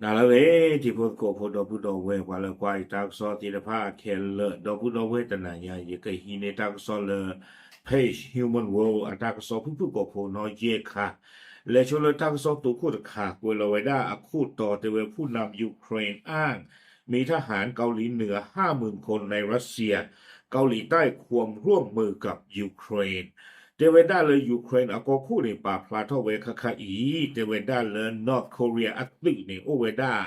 နၤလၢအဂ့ၤ ထံဖိကီၢ်ဖိ ဒီပုၢ်ဒီဝဲၢ် ပှၤလၢကွၢ်ယတၢ်ကစီၣ်သ့ၣ်တဖၣ်ခဲလၢာ် ဒီပုၢ်ဒီဝဲၢ်တနၤညါ ယကဟံးန့ၢ်တၢ်ကစီၣ်လၢ page Human World အတၢ်ကစီၣ်ဖုၣ်ဖုၣ်ကိာ်ဖိနီၣ်ယဲၢ်ခါ, လဲၤဆိလၢတၢ်ကစီၣ်တိခိၣ်တခါ ကွဲးလီၤဝဲဒၣ်အခိၣ်တီတဲဝဲ ผู้นำยูเครนอ้าง มีทหารเกาหลีเหนือห้าหมื่นคนในรัสเซีย เกาหลีใต้ความร่วมมือกับยูเครน တဲဝဲဒၣ်လၢ Ukraine အကီၢ်ခိၣ်န့ၣ် ပာ်ဖျါထီၣ်ဝဲခါခါအံၤ တဲဝဲဒၣ်လၢ North Korea အသုးန့ၣ် အိၣ်ဝဲဒၣ်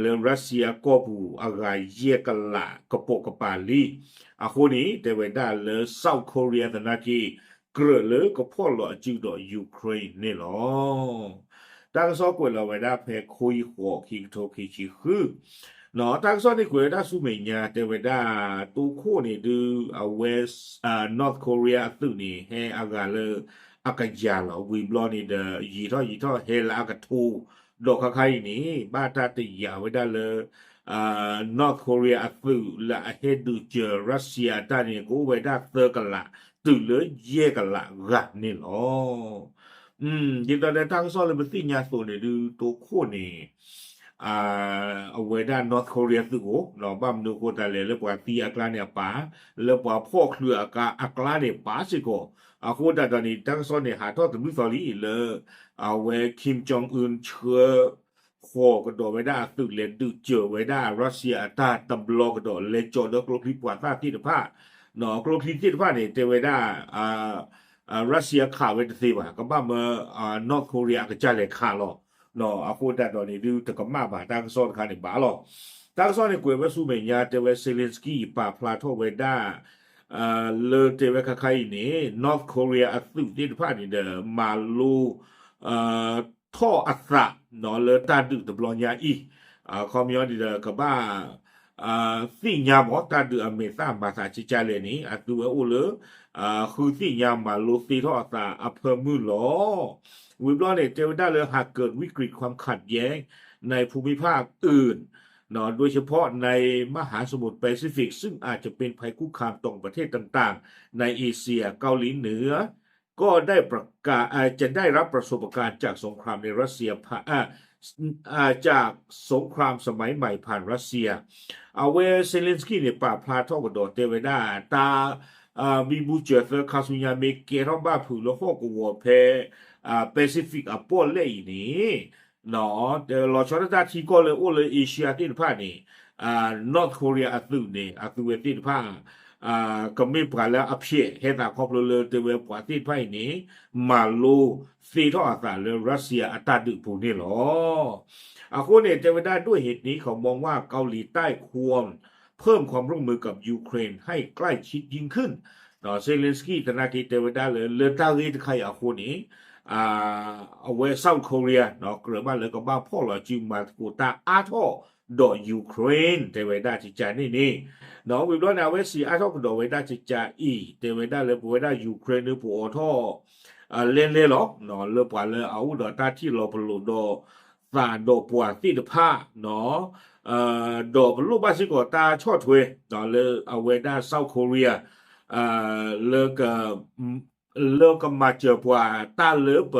လၢ Russia ကီၢ်ပူၤအဂၤယဲၢ်ကလးကပိာ်ကပၤလံ. အဃိန့ၣ် တဲဝဲဒၣ်လၢ South Korea သနာ်က့ ကြၢးလၢကဖီၣ်လီၤအစုဒီး Ukraine န့ၣ်လီၤ. တၢ်ကစီၣ်ကွဲးလီၤဝဲဒၣ်ဖဲ ခိယံဃိး ခံကထိခံဆံဃု တၢ်ကစီၣ်န့ၣ်ကွဲးဝဲဒၣ်ဆူမဲာ်ညါ တဲဝဲဒၣ် တိခိၣ်န့ၣ်ဒုး အဝဲ North Korea အသုးန့ၣ် ဟဲအဂၤလၢအကယၤလီၤ. ဝံၤဘျီန့ၣ်ဒီး ယံာ်ထီၣ်ယံာ်ထီၣ်ဟဲလၢအကထိ ဒီးခါခါအံၤန့ၣ် ဘၣ်တၢ်တယာ်ဝဲဒၣ်လၢ North Korea အသုးလၢအဟဲဒုးစၢၤ Russia အတၢ်န့ၣ် ကအိၣ်ဝဲဒၣ်သၢကလး တုၤလၢယဲၢ်ကလးဂၤန့ၣ်လီၤ. ဒ်သိးဒီးတၢ်ကစီၣ်လၢပသ့ၣ်ညါအသိးန့ၣ်ဒုး တိခိၣ်န့ၣ် အဝဲဒၣ် North Korea သုးအိၣ် ဘၣ်မနုၤအဃိသတးလဲၣ် လၢပှၤသံအကျါန့ၣ်အပၢ်, လၢပှၤဖီၣ်ချုးအကျါန့ၣ်ပၢ်စ့ၢ်ကီး, အဃိသတးဒီးန့ၣ် တၢ်ကစီၣ်န့ၣ် ဟးထီၣ်တဘျုးသီလံ လၢ အဝဲ Kim Jong Un ဆှၢ ဃီၤကဒီးဝဲဒၣ်အသုးလဲၤဒုးစၢၤဝဲဒၣ် Russia အတၢ်တဘျီကဒီး လဲၤကၠီၤဒီးကျိချံပှၤသၣ်သ့ၣ်တဖၣ်, ကျိချံသ့ၣ်တဖၣ်န့ၣ် တဲဝဲဒၣ် Russia ခးဝဲတသ့ဘၣ်, ကဘၣ်မၢ North Korea အကစၢ်လဲၤခးလီၤ. အဃိသတးဒီးန့ၣ်ဒုး တကမၣ်ဘၣ် တၢ်ကစီၣ်တခါန့ၣ်ဘၣ်လီၤ. တၢ်ကစီၣ်န့ၣ်ကွဲးဝဲဆူမဲာ်ညါ တဲဝဲ Zelensky ပာ်ဖျါထီၣ်ဝဲဒၣ် လၢတဲဝဲခါခါအံၤန့ၣ် North Korea အသုးသ့ၣ်တဖၣ်န့ၣ်ဒီး မၤလိ ထီၣ်အသး လၢတၢ်ဒုးတဘျီညါအံၤ, ခီပညီန့ၣ်ဒီး ကဘၣ် သ့ၣ်ညါမး တၢ်ဒုးအမဲာ်သၣ်မၤသးကကလဲၣ်န့ၣ် အသုဝဲအိၣ်လၢ ဃုသ့ၣ်ညါမၤလိသ့ထီၣ်အသးအဖၢမုၢ်လီၤ. ဝံၤဘျီန့ၣ် တဲဝဲဒၣ်လၢ หากเกิดวิกฤตความขัดแย้งในภูมิภาคอื่น โดยเฉพาะในมหาสมุทรแปซิฟิก ซึ่งอาจจะเป็นภัยคุกคามต่อประเทศต่างๆ ในเอเชีย เกาหลีเหนือ ก็ได้ประกาศ เอ่อ จะได้รับประสบการณ์จากสงครามในรัสเซียผ่าน เอ่อ เอ่อ จากสงครามสมัยใหม่ผ่านรัสเซีย အဝဲ Zelensky န့ၣ် ပာ်ဖျါထီၣ်ကဒီးတဲဝဲဒၣ် တၢ် ဘံဘူစၢၤသၢခါဆူညါ မ့ၢ်ကဲထီၣ်ဘၣ်ဖုးလၢဟီၣ်ကဝီၤဖဲ Pacific အပီၣ်လဲၣ်အံၤန့ၣ် လီၤဆီဒၣ်တၢ်ထံကီၢ်လၢအိၣ်လၢ Asia သ့ၣ်တဖၣ်န့ၣ် North Korea အသုးန့ၣ် အသုဝဲသ့ၣ်တဖၣ် ကမ့ၢ်ပှၤလၢအဖျဲးဟဲသးခီဖျိလၢတဲဝဲပှၤသ့ၣ်တဖၣ်အံၤန့ၣ် မၤလိသ့ထီၣ်အသးလၢ Russia အတၢ်ဒုးပူၤန့ၣ်လီၤ. အဃိန့ၣ် တဲဝဲဒၣ် ด้วยเหตุนี้เขามองว่าเกาหลีใต้ควรเพิ่มความร่วมมือกับยูเครนให้ใกล้ชิดยิ่งขึ้น Zelensky သနာ်က့တဲဝဲဒၣ်လၢ လၢတၢ်ဂ့ၢ်တခါအံၤအဃိန့ၣ် အဝဲ South Korea ကြၢးဘၣ်လၢကဘၣ်ဖီၣ်လီၤစုမၤသကိးတၢ်အါထီၣ်ဒီး Ukraine တဲဝဲဒၣ်ကကန့ၣ်န့ၣ် ဝံၤဘျီန့ၣ် အဝဲစံးအါထီၣ်ကဒီးဝဲဒၣ်ကကအံၤ တဲဝဲဒၣ်လၢပဝဲဒၣ် Ukraine န့ၣ် ပအိးထီၣ် လဲလဲလီၤ လၢပှၤလၢအအိၣ်ဒီးတၢ်ထံၣ်လီၤပလိာ်ဒီး သးဒီးပှၤသ့ၣ်တဖၣ် ဒီးပလိၣ်ဘၣ်စ့ၢ်ကီးတၢ်ဆီၣ်ထွဲ လၢအဝဲဒၣ် South Korea လၢ လၢကမၤစၢၤပှၤတၢ်လၢပ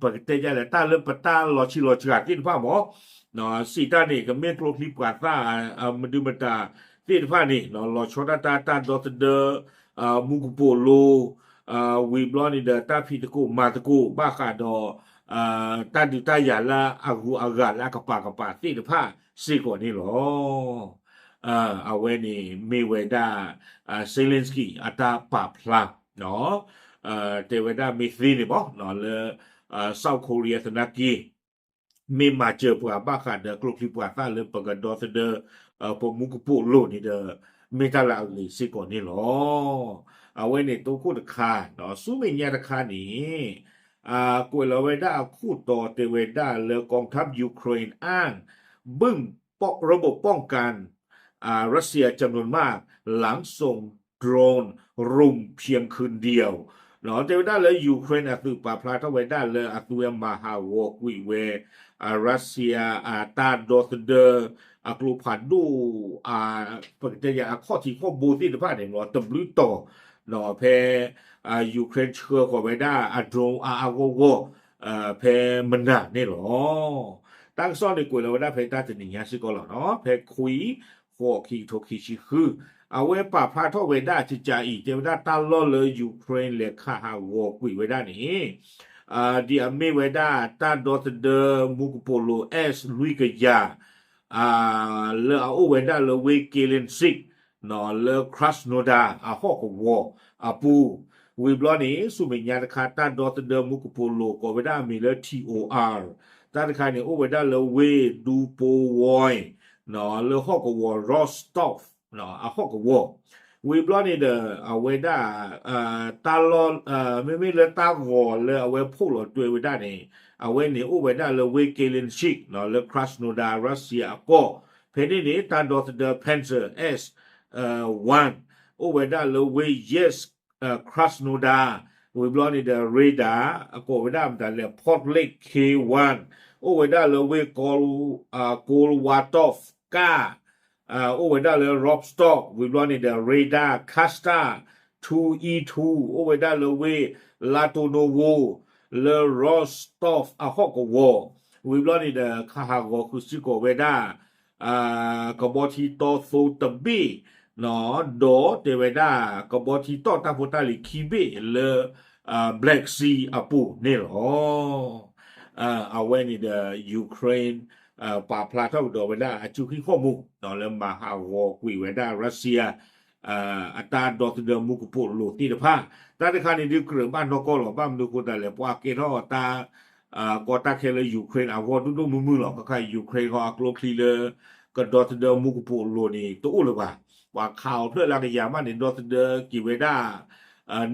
ပကတဲဒ်လဲၣ် တၢ်လၢပတၢ်လီၤဆံးလီၤစှၤသ့ၣ်တဖၣ်မး စံးတၢ်န့ၣ် ကမ့ၢ်ကျိချံပှၤသၣ် မဒုမတၤသ့ၣ်တဖၣ်န့ၣ် လီၤဆီဒၣ်တၢ်တၢ်ဒီသဒၢ မူကပိာ်လိၤ ဝံၤဘျီန့ၣ်ဒီး တၢ်ဖံးသကိးမၤသကိး ဘၣ်ဃးဒီး တၢ်ဒုးတၢ်ယၤလၢအဂုၤအဂၤလၢအကပၤကပၤသ့ၣ်တဖၣ်စ့ၢ်ကီးန့ၣ်လီၤ. အဝဲန့ၣ်မ့ၢ်ဝဲဒၣ် Zelensky အတၢ်ပာ်ဖျါ တဲဝဲဒၣ်မ့ၢ်သ့န့ၣ်မး လၢ South Korea သနာ်က့ မ့ၢ်မၤစၢၤပှၤဘၣ်ဃးဒီးကျိချံပှၤသၣ်လၢပကဒီသဒၢ ပမူကပိာ်လိၤန့ၣ်ဒီး မ့ၢ်တၢ်လၢအဂ့ၤစ့ၢ်ကီးန့ၣ်လီၤ. အဝဲန့ၣ်တိခိၣ်တခါ ဆူမဲာ်ညါတခါန့ၣ် ကွဲးလီၤဝဲဒၣ်အခိၣ်တီတဲဝဲဒၣ်လၢ กองทัพยูเครนอ้างบึ้มระบบป้องกัน รัสเซียจำนวนมากหลังส่งโดรนรุมเพียงคืนเดียว တဲဝဲဒၣ်လၢ Ukraine အသုးပာ်ဖျါထီၣ်ဝဲဒၣ်လၢအသုဝဲမၤဟးဂီၤကွံာ်ဝဲ Russia အတၢ်ဒီသဒၢ အကျိဖးဒိၣ် ပကတဲယၤအခီၣ်ထံးခီၣ်ဘိသ့ၣ်တဖၣ်န့ၣ် တဘျုးတီၤ ဖဲ Ukraine ဆှၢဃီၤဝဲဒၣ်အ drone အါအါဂီၢ်ဂီၢ် ဖဲမနၤန့ၣ်လီၤ. တၢ်ကစီၣ်န့ၣ်ကွဲးလီၤဝဲဒၣ်ဖဲတၢ်တနံၤညါစ့ၢ်ကီးလီၤနီၤ, ဖဲခွံ ဃိး ခံကထိခံဆံဃု, အဝဲပာ်ဖျါထီၣ်ဝဲဒၣ်ကကးအံၤ တဲဝဲဒၣ်တၢ်လီၢ်လၢ Ukraine လဲၤခးဟးဂီၤကွံာ်ဝဲဒၣ်န့ၣ် ဒ်အမ့ၢ်ဝဲဒၣ်တၢ်ဒီသဒၢမူကပိာ်လိၤ S လွံၢ်ကယၤ လၢအအိၣ်ဝဲဒၣ်လၢဝ့ၢ် Gelendzhik လၢ Krasnodar အဟီၣ်ကဝီၤအပူၤ, ဝံၤဘျီန့ၣ် ဆူမဲာ်ညါတခါ တၢ်ဒီသဒၢမူကပိာ်လိၤကိးဝဲဒၣ်အမံၤလၢ T O R, တၢ်တခါန့ၣ် အိၣ်ဝဲဒၣ်လၢဝ့ၢ် Dubovoi လၢဟီၣ်ကဝီၤ Rostov အဟီၣ်ကဝီၤ, ဝံၤဘျီန့ၣ်ဒီး အဝဲဒၣ် တၢ်လီၢ် မ့မ့ၢ်လၢတၢ်ဂီၤလၢအဝဲဖီၣ်လီၤတွဲဝဲဒၣ်န့ၣ် အဝဲန့ၣ်အိၣ်ဝဲဒၣ်လၢဝ့ၢ် Gelendzhik လၢ Krasnodar Russia အကီၢ်, ဖဲန့ၣ်န့ၣ် တၢ်ဒီသဒၢ Pantsir S one အိၣ်ဝဲဒၣ်လၢဝ့ၢ် Yezh Krasnodar, ဝံၤဘျီန့ၣ်ဒီး radar အကိးဝဲဒၣ်မတၤလဲၣ် Podlak K one အိၣ်ဝဲဒၣ်လၢဝ့ၢ် Kol- Kolwatov ကၢ် အိၣ်ဝဲဒၣ်လၢ Rostov, ဝံၤဘျီန့ၣ်ဒီး radar Kasta two E two အိၣ်ဝဲဒၣ်လၢဝ့ၢ် Latonovo လၢ Rostov အဟီၣ်ကဝီၤ, ဝံၤဘျီန့ၣ်ဒီး ခးဟးဂီၤဃုာ်စ့ၢ်ကီးဝဲဒၣ် ကဘီထံတီသိတဘ့ၣ်, ဒီးတဲဝဲဒၣ် ကဘီထံတီၣ်တၢ်ဖိတၢ်လံၤခံဘ့ၣ်လၢ Black Sea အပူၤန့ၣ်လီၤ. အဝဲန့ၣ်ဒီး Ukraine ပာ်ဖျါထီၣ်ကဒီးဝဲဒၣ်အစုဟံၣ်ဃီၣ်မူ လၢမၤဟးဂီၤကွံာ်ဝဲဒၣ် Russia အတၢ်ဒီသဒၢမူကပိာ်လိၤသ့ၣ်တဖၣ်, တၢ်တခါန့ၣ်ဒုးကြၢးဘၣ်နီၢ်ကီၢ်လီၤ. ဘၣ်မနုၤအဃိသတးလဲၣ် ပှၤကဲထီၣ်တၢ် ကီတၢ်ခဲလၢ Ukraine အဂီၢ်ဒိၣ်ဒိၣ်မုၢ်မုၢ်လီၤ. ခဲခါ Ukraine ဟီအကျိချံလၢ ကဒီသဒၢမူကပိာ်လိၤန့ၣ် တအိၣ်လၢၤဘၣ်. ပှၤခးအီၤဖျၢၣ်လၢကယၤမးန့ၣ် ဒီသဒၢက့ၤဝဲဒၣ်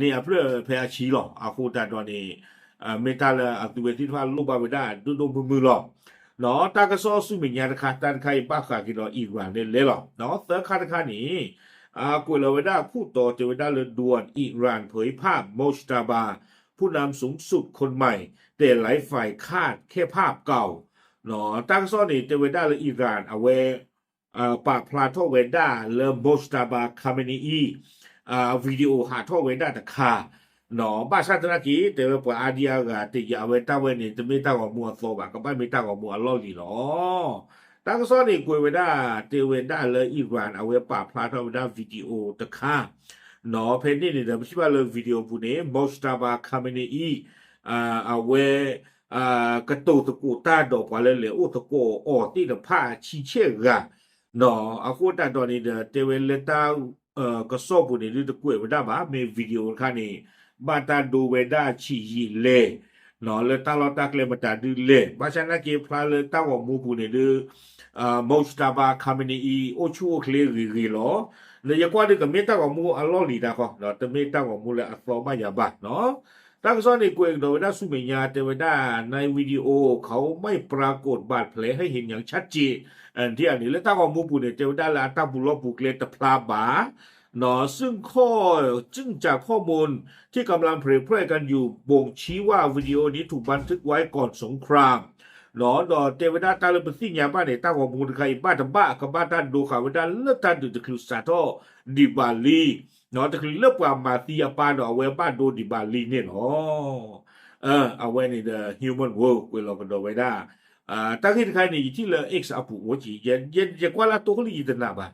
န့ၢ်အဖျၢၣ်ဖဲအဆံလီၤ. အဃိသတးဒီးန့ၣ် မ့ၢ်တၢ်လၢအသုဝဲသ့ၣ်တဖၣ်လိၣ်ဘၣ်ဝဲဒၣ်ဒိၣ်ဒိၣ်မုၢ်မုၢ်လီၤ. တၢ်ကစီၣ်ဆူမဲာ်ညါတခါ တၢ်တခါအံၤဘၣ်ဃးက့ၤဒီး Iran န့ၣ်လဲၣ်လီၤ. သၢခါတခါန့ၣ် ကွဲးလီၤဝဲဒၣ်ခိၣ်တီတဲဝဲဒၣ်လၢ ด่วนอิหร่านเผยภาพ โมจตาบา ผู้นำสูงสุดคนใหม่ แต่หลายฝ่ายคาดแค่ภาพเก่า တၢ်ကစီၣ်န့ၣ် တဲဝဲဒၣ်လၢ Iran အဝဲ ပာ်ဖျါထီၣ်ဝဲဒၣ်လၢ Mojtaba Khamenei အ video ဟးထီၣ်ဝဲဒၣ်တခါ ဘၣ်ဆၣ်သနာ်က့ တဲဝဲပှၤအါဒံအါဂၤ တယာ်ဝဲတၢ်ဝဲန့ၣ် တမ့ၢ်တၢ်ဂီၤမူအသီဘၣ်, ကဘၣ်မ့ၢ်တၢ်ဂီၤမူအလီၢ်လံၤလီၤ. တၢ်ကစီၣ်န့ၣ်ကွဲးဝဲဒၣ် တဲဝဲဒၣ်လၢ Iran အဝဲပာ်ဖျါထီၣ်ဝဲဒၣ် video တခါ ဖဲန့ၣ်န့ၣ်ဒီး ပထံၣ်ဘၣ်လၢ video ပူၤန့ၣ် Mojtaba Khamenei အဝဲ ကတိၤသကိးတၢ်ဒီးပှၤလၢလဲၤအိၣ်သကိးအီၤသ့ၣ်တဖၣ်ဆံဆဲၣ်ဂၤ အဃိသတးဒီးန့ၣ်ဒီး တဲဝဲလၢတၢ်ကစီၣ်ပူၤန့ၣ်ဒုးတကွဲးဝဲဒၣ်ဘၣ်, မ့ၢ် video တခါန့ၣ် ဘၣ်တၢ်ဒိဝဲဒၣ်ဆံးယံာ်လဲၢ် လၢတၢ်လီၢ်တၢ်ကျဲမတၤဒုးလဲၣ်, ဘၣ်ဆၣ်သနာ်က့ဖျါလၢတၢ်ဂီၤမူပူၤန့ၣ်ဒုး Mojtaba Khamenei အိၣ်ဆူၣ်အိၣ်ချ့ဂ့ၤဂ့ၤလီၤ. ဒီးယကွၢ်ဒုးကမ့ၢ်တၢ်ဂီၤမူအလီၢ်လံၤတၢ်ဃီ, တမ့ၢ်တၢ်ဂီၤမူလၢအသီဘၣ်ယၤဘၣ်နီၤ. တၢ်ကစီၣ်န့ၣ်ကွဲးကဒီးဝဲဒၣ်ဆူမဲာ်ညါ တဲဝဲဒၣ် ในวิดีโอเขาไม่ปรากฏบาดแผลให้เห็นอย่างชัดเจน ဒ်အန့ၣ် လၢတၢ်ဂီၤမူပူၤန့ၣ် တဲဝဲဒၣ်လၢအတၢ်ပူၤလီၢ်ပူၤကျဲတဖျါဘၣ် ซึ่งข้อ ซึ่งจากข้อมูลที่กำลังเผยแพร่กันอยู่บ่งชี้ว่าวิดีโอนี้ถูกบันทึกไว้ก่อนสงคราม ဒီးတဲဝဲဒၣ်တၢ်လၢပသ့ၣ်ညါဘၣ်န့ၣ် တၢ်ဂီၤမူတခါအံၤ ဘၣ်တဘၣ်ကဘၣ်တၢ်ဒိဃာ်ဝဲဒၣ်လၢတၢ်ဒုးတချုးစးထီၣ်ဒံးဘၣ်လံ, တချုးလၢပှၤမၤသံအပၢ်ဒီးအဝဲဘၣ်ဒိဒံးဘၣ်လံန့ၣ်လီၤ. အဝဲန့ၣ်ဒီး Human World ကွဲးလီၤကဒီးဝဲဒၣ် တၢ်ဂ့ၢ်တခါန့ၣ် ယထံၣ်လၢ X အပူၤအိၣ်က့ၤ, ယကွၢ်လၢအတိၢ်ဃိလံယတနာ်ဘၣ်,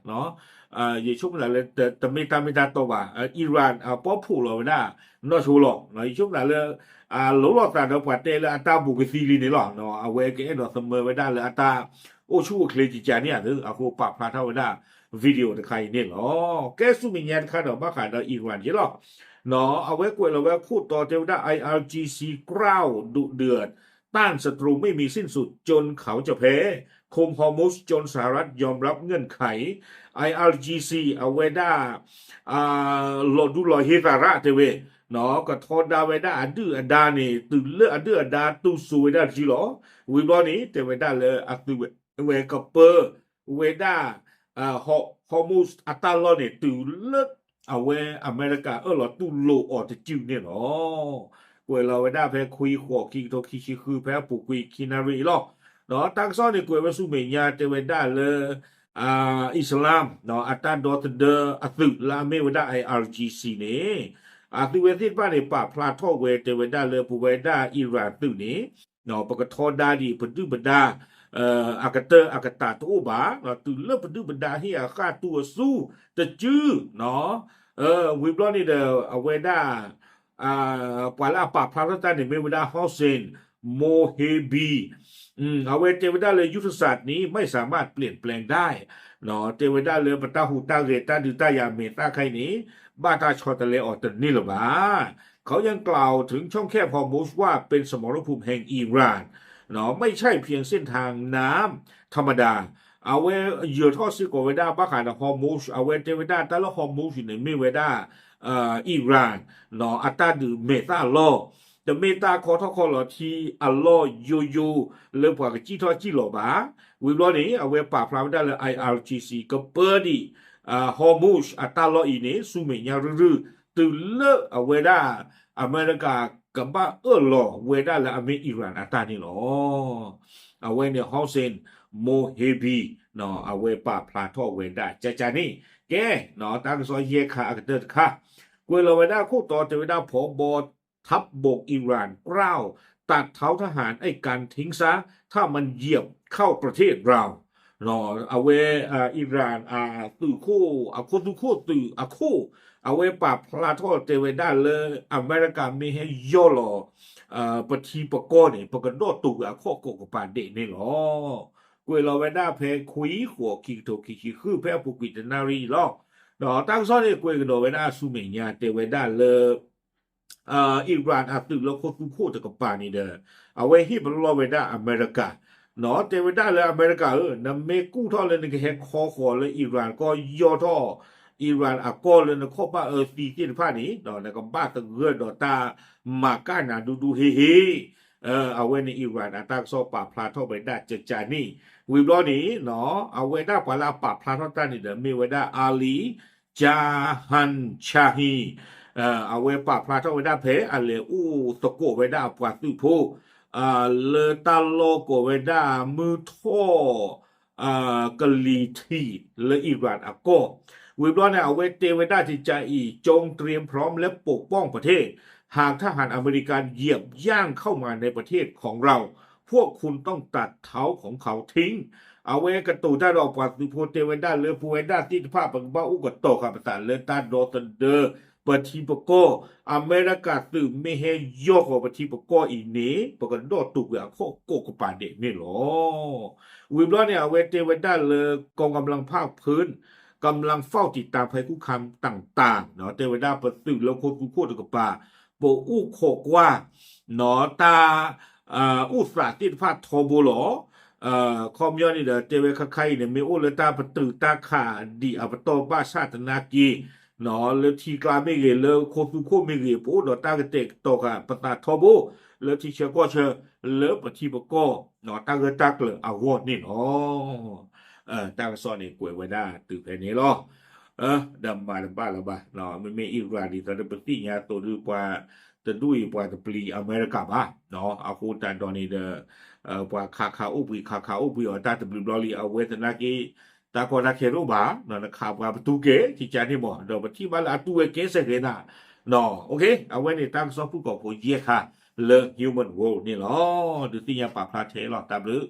ယဆိကမိၣ်သးလၢ တမ့ၢ်တၢ်မ့ၢ်တၢ်တီဘၣ်, Iran အပီၢ်ဖှိၣ်လီၤဝဲဒၣ် နီၢ်ဆိလီၤ, ယဆိကမိၣ်သးလၢ အလိၤလိာ်သးဒီးပှၤတဲလၢအတၢ်ဘူးကသံလံန့ၣ်လီၤ, အဝဲကအဲၣ်ဒိးသမၢဝဲဒၣ်လၢအတၢ်အိၣ်ဆူၣ်အိၣ်ချ့ကကန့ၣ်ဧါ, အဃိပာ်ဖျါထီၣ်ဝဲဒၣ် video တခါအံၤန့ၣ်လီၤ. ကဲဆူမဲာ်ညါတခါဒီး ဘၣ်ဃးဒီး Iran ယ့လီၤ. အဝဲကွဲးလီၤဝဲခိၣ်တီတဲဝဲဒၣ် ไออาร์จีซี กร่าวดุเดือด ต้านศัตรูไม่มีสิ้นสุดจนเขาจะแพ้ คุมฮอร์มุซจนสหรัฐยอมรับเงื่อนไข ไออาร์จีซี အဝဲဒၣ် လီၤဒူလီၤဟ့သးရၣ်တဲဝဲ, ကထီဒါဝဲဒၣ်အဒုၣ်အဒါန့ၣ် တုၤလၢအဒုၣ်အဒါတူၢ်စိဝဲဒၣ်တစုလီၤ. ဝံၤဘျီန့ၣ် တဲဝဲဒၣ်လၢအသုဝဲကပၢဝဲဒၣ် Hormuz အတၢ်လီၢ်န့ၣ် တုၤလၢအဝဲအမဲရကၤအၢၣ်လီၤတူၢ်လိာ်အီၤတစုန့ၣ်လီၤ. ကွဲးလီၤဝဲဒၣ်ဖဲခွံဃိးခံကထိခံဆံဃု ဖဲအပူၤကွံာ်ခံနၣ်ရံၣ်အံၤလီၤ. တၢ်ကစီၣ်န့ၣ်ကွဲးဝဲဆူမဲာ်ညါတဲဝဲဒၣ်လၢ အံၣ်စလၣ် အတၢ်ဒီသဒၢအသုးလၢအမ့ၢ်ဝဲဒၣ် ไออาร์จีซี န့ၣ် အသုဝဲသ့ၣ်တဖၣ်န့ၣ် ပာ်ဖျါထီၣ်ဝဲတဲဝဲဒၣ်လၢပဝဲဒၣ် Iran သုးန့ၣ် ပကထီဒါဒံး ပဒုၣ်ပဒါ အကတၢၢ်အကတၢၢ်တအိၣ်ဘၣ်, တုၤလၢပဒုၣ်ပဒါဟ့ၣ်အဃၣ်တူၢ်အစု တစု, ဝံၤဘျီန့ၣ်ဒီး အဝဲဒၣ် ပှၤလၢအပာ်ဖျါထီၣ်တၢ်န့ၣ် မ့ၢ်ဝဲဒၣ် Hossein Mohabi အဝဲတဲဝဲဒၣ်လၢ ยุทธศาสตร์นี้ไม่สามารถเปลี่ยนแปลงได้ တဲဝဲဒၣ်လၢပတၢ်ဟူးတၢ်ဂဲၤတၢ်ဒုးတၢ်ယၤမဲာ်သၣ်ခဲအံၤန့ၣ် ဘၣ်တၢ်ဆီတလဲအီၤတန့ၢ်လၢၤဘၣ်. เขายังกล่าวถึงช่องแคบฮอร์มุซว่าเป็นสมรภูมิแห่งอิหร่าน ไม่ใช่เพียงเส้นทางน้ำธรรมดา အဝဲယၢၤထီၣ်စ့ၢ်ကီးဝဲဒၣ်ဘၣ်ဃးဒီး Hormuz အဝဲတဲဝဲဒၣ်တၢ်လၢ Hormuz န့ၣ် မ့ၢ်ဝဲဒၣ် Iran အတၢ်ဒုးမဲာ်သၣ်အလီၢ်, တမ့ၢ်တၢ်ခီထီၣ်ခီလီၤထံအလီၢ်ယိယိလၢပှၤကစံၣ်ထီၣ်စံၣ်လီၤဘၣ်. ဝံၤဘျီန့ၣ် အဝဲပာ်ဖျါဝဲဒၣ်လၢ I R G C ကပၢဒံး Hormuz အတၢ်လီၢ်အံၤန့ၣ် ဆူမဲာ်ညါရုၢ်ရုၢ် တုၤလၢအဝဲဒၣ် အမဲရကၤကဘၣ်အၢၣ်လီၤဝဲဒၣ်လၢအမ့ၢ် Iran အတၢ်န့ၣ်လီၤ. အဝဲန့ၣ် Hossein Mohabi အဝဲပာ်ဖျါထီၣ်ဝဲဒၣ်ကကန့ၣ်, ကဲ, တၢ်ကစီၣ်ယဲၢ်ခါအကတၢၢ်တခါ, ကွဲးလီၤဝဲဒၣ်ခိၣ်တီတဲဝဲဒၣ် พบ ทัพบกอิหร่านกล่าว ตัดเท้าทหารไอ้การทิ้งซะ ถ้ามันเหยียบเข้าประเทศเรา အဝဲ Iran အသုးခိၣ် အခိၣ်သူခိၣ်သုးအခိၣ် အဝဲပာ်ဖျါထီၣ်တဲဝဲဒၣ်လၢ အမဲရကၤမ့ၢ်ဟဲယီၢ်လီၤ ပထံပကီၢ်န့ၣ် ပကဒီၣ်တုာ်ကွံာ်အခီၣ်ကိးကပၤဒဲးန့ၣ်လီၤ. ကွဲးလီၤဝဲဒၣ်ဖဲခွံဃိး ခံကထိခံဆံဃု ဖဲအပူၤကွံာ်တနၣ်ရံၣ်အံၤလီၤ. ဒီးတၢ်ကစီၣ်န့ၣ် ကွဲးကဒီးဝဲဒၣ်ဆူမဲာ်ညါတဲဝဲဒၣ်လၢ Iran အသုးလၢခိၣ်သူခိၣ်တကပၤန့ၣ်ဒီး အဝဲဟ့ၣ်ပလီၢ်ဝဲဒၣ်အမဲရကၤ, တဲဝဲဒၣ်လၢအမဲရကၤဧၢ, နမ့ၢ်ကူၣ်ထီၣ်လၢနကဟဲခီဃီၤလၢ Iran ကီၢ်ယီၢ်ထီၣ် Iran အကီၢ်လၢနခီၣ်ဘၣ်အၢသံသ့ၣ်တဖၣ်န့ၣ် နကဘၣ်သဂၢၢ်ဒီးတၢ်မၤကၣ်နၤဒူဒူဟ့ဟ့ အဝဲန့ၣ် Iran အတၢ်ကစီၣ်ပာ်ဖျါထီၣ်ဝဲဒၣ်ကကန့ၣ်, ဝံၤဘျီန့ၣ် အဝဲဒၣ်ပှၤလၢအပာ်ဖျါထီၣ်တၢ်န့ၣ်ဒီး မ့ၢ်ဝဲဒၣ် Ali Jahanshari, အဝဲပာ်ဖျါထီၣ်ဝဲဒၣ်ဖဲအလဲၤအိၣ်သကိးဝဲဒၣ်အပှၤသုးဖိ လၢတၢ်လီၢ်ကိးဝဲဒၣ်မုၢ်ထီၣ် ကလံၤထံးလၢ Iran အကီၢ်, ဝံၤဘျီန့ၣ် အဝဲတဲဝဲဒၣ်ကကအံၤ จงเตรียมพร้อมและปกป้องประเทศ หากทหารอเมริกันเหยียบย่างเข้ามาในประเทศของเรา พวกคุณต้องตัดเท้าของเขาทิ้ง အဝဲကတိၤတၢ်ဒီးပှၤသုးဖိတဲဝဲဒၣ်လၢပဝဲဒၣ်သ့ၣ်တဖၣ် ပကဘၣ်အိၣ်ကတီၤဃာ်ပသးလၢတၢ်ဒီသဒၢ ပထံပကီၢ်, အမဲရကၤသုးမ့ၢ်ဟဲယီၢ်ဃီၤပထံပကီၢ်အံၤန့ၣ် ပကဒီၣ်တုာ်ကွံာ်အခီၣ်ကိးကပၤဒဲးန့ၣ်လီၤ. ဝံၤဘျီန့ၣ် အဝဲတဲဝဲဒၣ်လၢ กองกำลังภาคพื้น กำลังเฝ้าติดตามภัยคุกคามต่างๆ တဲဝဲဒၣ် ပသုးလၢခိၣ်သူခိၣ်တကပၤ ပအိၣ်ခိးကွၢ် တၢ် အိၣ်သးသ့ၣ်တဖၣ်ထီဘိလီၤ. ခီပညီန့ၣ်ဒီး တဲဝဲခါခါအံၤန့ၣ် မ့ၢ်အိၣ်လၢတၢ်ပတုာ်တၢ်ခးဒံးအပတီၢ်ဘၣ်ဆၣ်သနာ်က့ လၢထံကျါမ့ၢ်ဂ့ၤ လၢခိၣ်သူခိၣ်မ့ၢ်ဂ့ၤ ပအိၣ်ဒီးတၢ်ကတဲာ်ကတီၤဃာ်ပသးထီဘိ လၢထံဆၢကီၢ်ဆၢ လၢပထံပကီၢ် တၢ်ဂၢၢ်တၢ်ကျၢၤအဂီၢ်န့ၣ်လီၤ. တၢ်ကစီၣ်န့ၣ်ကွဲးဝဲဒၣ်တုၤဖဲန့ၣ်လီၤ. ဒီးမၤတဘၣ်လၢၤဘၣ်, မ့မ့ၢ် Iran ဒ်သိးဒီးပသ့ၣ်ညါအသိးဒီး ပှၤတဒူၣ်အံၤပှၤတပျံၤအမဲရကၤဘၣ်. အဃိသတးဒီးန့ၣ်ဒီး ပှၤခးခးအိၣ်ဘှံး ခးခးအိၣ်ဘှံးအီၤတၢ်တဘျုးဘျီလံ အဝဲသနာ်က့ တၢ်ကီတၢ်ခဲတအိၣ်ဘၣ်, နခးပှၤပတူၢ်ကဲ ကကန့ၣ်မး ဒီးပထံၣ်ဘၣ်လၢအတူၢ်ဝဲကဲစ့ၢ်ကီးနၤ. အဝဲန့ၣ်တၢ်ကစီၣ်ဖုၣ်ကိာ်ဖိယဲၢ်ခါလၢ Human World န့ၣ်လီၤ. ဒုးသ့ၣ်ညါပာ်ဖျါထဲလီၤ တၢ်ဘျုး